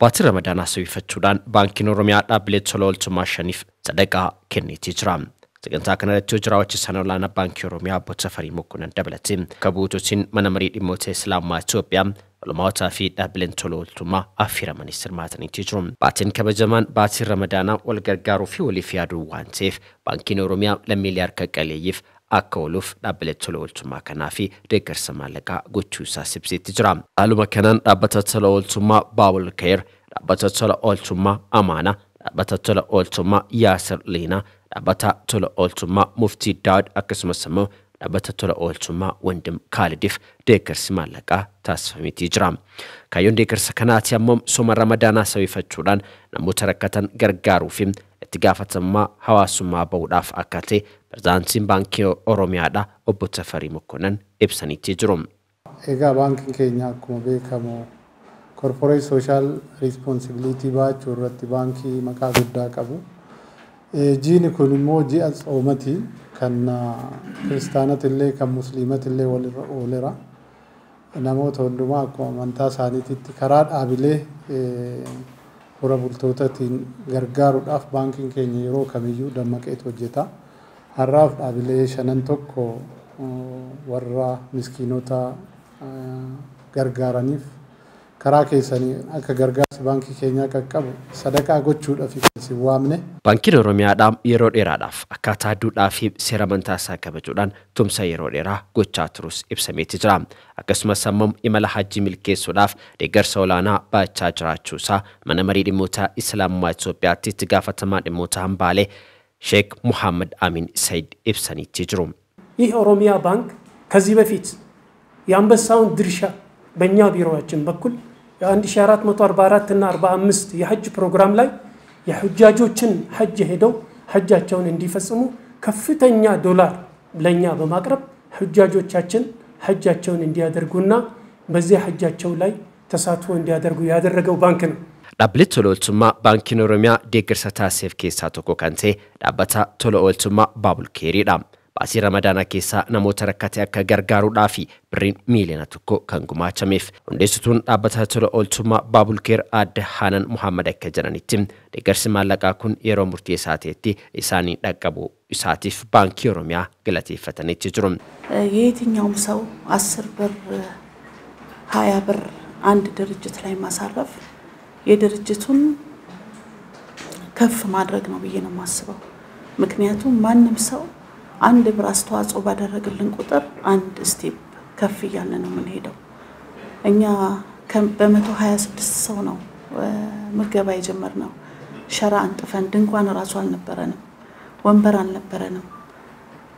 Baatii Ramadaanaa sababeeffachuudhaan Baankiin Oromiyaa dhaabbilee tola ooltummaa shaniif sadaqaa kenneetii jira. Sagantaa kanarratti hojii raawwachiisaan olaanaa Baankii Oromiyaa Obbo Tafarii Mokkonan dabalatee bakka buutotiin mana marii dhimmoota Islaamaa Itoophiyaa olmaataa fi dhaabbileen tola ooltummaa affeeramanii hirmaataniitii jiru. Baatiin kabajamaan baatiin Ramadaanaa wal gargaaruu fi waliif yaaduu waan ta'eef Baankiin Oromiyaa lammiilee harka qalleeyyiif akka ooluuf dhaabbilee tola ooltummaa kanaa fi deeggarsa maallaqaa gochuu isaa ibseetti jira. Haaluma kanaan dhaabbata tola ooltummaa Baabul Kheer, dhaabbata tola ooltummaa Amaanaa, dhaabbata tola ooltummaa Yaasir Liinaa, dhaabbata tola ooltummaa Muftii Daawud akkasumas immoo dhaabbata tola ooltummaa Wandim Kaalidiif deeggarsi maallaqaa taasifameetii jira. Kaayyoon deeggarsa kanaati ammoo sooma Ramadaanaa sababeeffachuudhaan namoota rakkatan gargaaruu fi itti gaafatamummaa hawaasummaa bahuudhaaf akka ta'e pirezidaantiin Baankii Oromiyaadha Obbo Tafarii Mokkonan ibsaniitii jiru. Egaa baankiin keenya akkuma beekamu corporate social responsibility baachuu irratti baankii maqaa guddaa qabu. Jiini kun immoo ji'a tsoomati kan kiristaanatillee kan musliimatillee walirra oolera. Namoota hundumaa akkuma amantaa isaaniititti karaa dhaabilee hora bultootaatiin gargaaruudhaaf baankiin keenya yeroo kamiyyuu dammaqeetu hojjeta. Har'aaf dhaabilee shanan tokko warra miskiinota gargaaraniif karaa keessanii akka gargaarsi baankii keenyaa qaqqabu sadaqaa gochuudhaaf isin waamne. Baankiin Oromiyaadhaa yeroo dheeraadhaaf akkaataa duudhaa fi seera amantaa isaa kabajuudhaan tumsa yeroo dheeraa gochaa turus ibsameeti jira. Akkasumas ammoo imala hajjii milkeessuudhaaf deeggarsa olaanaa baachaa jiraachuu isaa mana marii dhimmoota Islaamummaa Itoophiyaatti itti gaafatamaa dhimmoota hambaalee Sheek Muhammad Amin Said ibsaniitti jiru. ይህ ኦሮሚያ ባንክ ከዚህ በፊት የአንበሳውን ድርሻ በእኛ ቢሮዎችን በኩል የ1444 እና 45 የሐጅ ፕሮግራም ላይ የሑጃጆችን ሐጅ ሄደው ሐጃቸውን እንዲፈጽሙ ከፍተኛ ዶላር ለኛ በማቅረብ ሑጃጆቻችን ሐጃቸውን እንዲያደርጉና በዚያ ሐጃቸው ላይ ተሳትፎ እንዲያደርጉ ያደረገው ባንክ ነው። Dhaabbilee tola ooltummaa Baankiin Oromiyaa deeggarsa taasiseef keessaa tokko kan ta'e dhaabbata tola ooltummaa Baabul Keeriidha. Baasii Ramadaanaa keessaa namoota rakkate akka gargaaruudhaa fi birriin miiliyoona 1 kan gumaachameef. Hundeessituun dhaabbata tola ooltummaa Baabul Keer Aadde Haanan Muhammad akka jedhanitti deeggarsi maallaqaa kun yeroo murteessaa ta'etti isaanii dhaqqabuu isaatiif Baankii Oromiyaa galateeffataniitti jiru. የየትኛውም ሰው 10 ብር 20 ብር አንድ ድርጅት ላይ ማሳረፍ የድርጅቱን ከፍ ማድረግ ነው ብዬ ነው የማስበው። ምክንያቱም ማንም ሰው አንድ ብር አስተዋጽኦ ባደረግልን ቁጥር አንድ ስቴፕ ከፍ እያልን ነው የምንሄደው። እኛ በ126 ሰው ነው ምገባ የጀመርነው። ሸራ አንጥፈን ድንኳን እራሱ አልነበረንም፣ ወንበር አልነበረንም።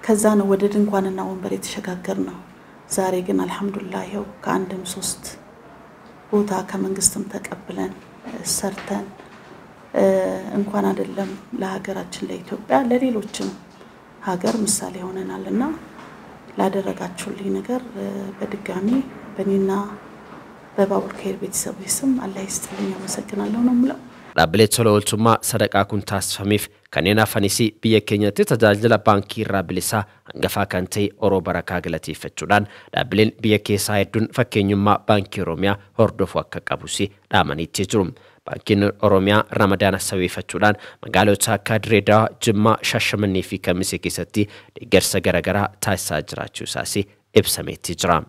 ከዛ ነው ወደ ድንኳንና ወንበር የተሸጋገርነው። ዛሬ ግን አልሐምዱሊላህ ይኸው ከአንድም ሶስት ቦታ ከመንግስትም ተቀብለን ሰርተን እንኳን አይደለም ለሀገራችን ለኢትዮጵያ ለሌሎችም ሀገር ምሳሌ ሆነናልና ላደረጋችሁልኝ ነገር በድጋሚ በእኔና በባቡል ኸይር ቤተሰቦች ስም አላህ ይስጥልኝ፣ አመሰግናለሁ ነው የምለው። Dhaabbilee tola ooltummaa sadaqaa kun taasifameef kanneen hafanis biyya keenyatti tajaajila baankii irraa bilisaa hangafaa kan ta'e Oroo Barakaa galateeffachuudhaan dhaabbileen biyya keessaa hedduun fakkeenyummaa Baankii Oromiyaa hordofuu akka qabus dhaamaniitti jiru. Baankiin Oromiyaa Ramadaana sababeeffachuudhaan magaalota akka Direedawaa, Jimmaa, Shaashamannee fi Kamisee keessatti deeggarsa garaagaraa taasisaa jiraachuu isaas ibsameetti jira.